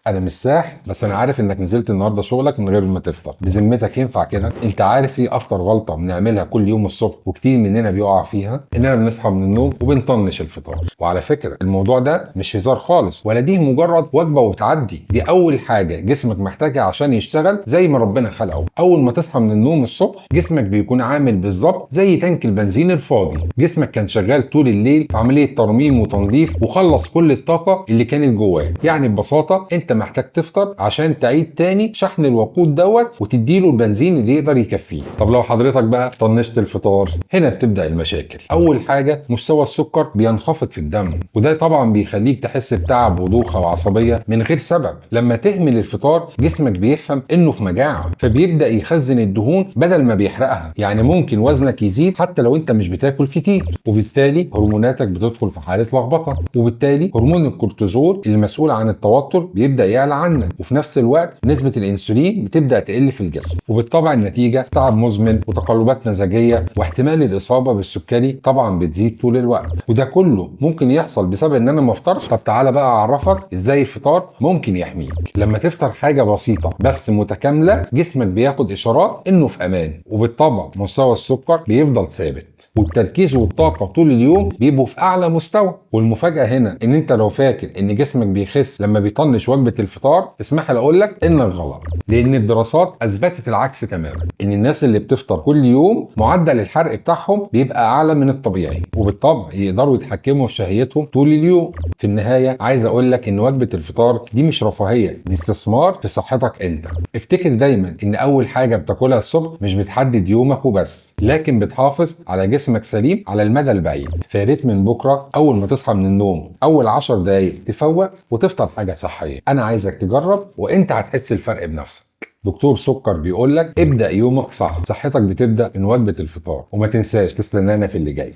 انا مش ساح، بس انا عارف انك نزلت النهارده شغلك من غير ما تفطر. بذمتك ينفع كده؟ انت عارف ايه اخطر غلطه بنعملها كل يوم الصبح وكتير مننا بيقع فيها؟ اننا بنصحى من النوم وبنطنش الفطار. وعلى فكرة الموضوع ده مش هزار خالص، ولا دي مجرد وجبة وبتعدي. دي اول حاجة جسمك محتاجها عشان يشتغل زي ما ربنا خلقه. اول ما تصحى من النوم الصبح جسمك بيكون عامل بالظبط زي تانك البنزين الفاضي. جسمك كان شغال طول الليل في عملية ترميم وتنظيف وخلص كل الطاقة اللي كانت جواه. يعني ببساطة انت محتاج تفطر عشان تعيد تاني شحن الوقود دوت وتديله البنزين اللي يقدر يكفيه. طب لو حضرتك بقى طنشت الفطار، هنا بتبدا المشاكل. اول حاجة مستوى السكر بينخفض في الدم، وده طبعا بيخليك تحس بتعب ودوخه وعصبيه من غير سبب. لما تهمل الفطار جسمك بيفهم انه في مجاعة، فبيبدا يخزن الدهون بدل ما بيحرقها. يعني ممكن وزنك يزيد حتى لو انت مش بتاكل كتير، وبالتالي هرموناتك بتدخل في حاله لخبطة، وبالتالي هرمون الكورتيزول المسؤول عن التوتر بيبدا يعلى عنك، وفي نفس الوقت نسبه الانسولين بتبدا تقل في الجسم، وبالطبع النتيجة تعب مزمن وتقلبات مزاجيه، واحتمال الاصابة بالسكري طبعا بتزيد طول الوقت. وده كله ممكن يحصل بسبب ان انا ما افطرش. طب تعالى بقى اعرفك ازاي الفطار ممكن يحميك. لما تفطر حاجة بسيطة بس متكاملة جسمك بياخد اشارات انه في امان، وبالطبع مستوى السكر بيفضل ثابت، والتركيز والطاقة طول اليوم بيبقوا في اعلى مستوى. والمفاجاه هنا ان انت لو فاكر ان جسمك بيخس لما بيطنش وجبة الفطار، اسمح لي اقول لك انك غلط، لان الدراسات اثبتت العكس تماما، ان الناس اللي بتفطر كل يوم معدل الحرق بتاعهم بيبقى اعلى من الطبيعي، وبالطبع يقدروا يتحكموا في شهيتهم طول اليوم. في النهاية عايز اقول لك ان وجبة الفطار دي مش رفاهية، دي استثمار في صحتك انت. افتكر دايما ان اول حاجة بتاكلها الصبح مش بتحدد يومك وبس، لكن بتحافظ على جسمك سليم على المدى البعيد. فياريت من بكره اول ما تصحى من النوم اول 10 دقايق تفوق وتفطر حاجة صحية. انا عايزك تجرب وانت هتحس الفرق بنفسك. دكتور سكر بيقول لك ابدأ يومك صح، صحتك بتبدأ من وجبة الفطار. وما تنساش تستنانا في اللي جاي.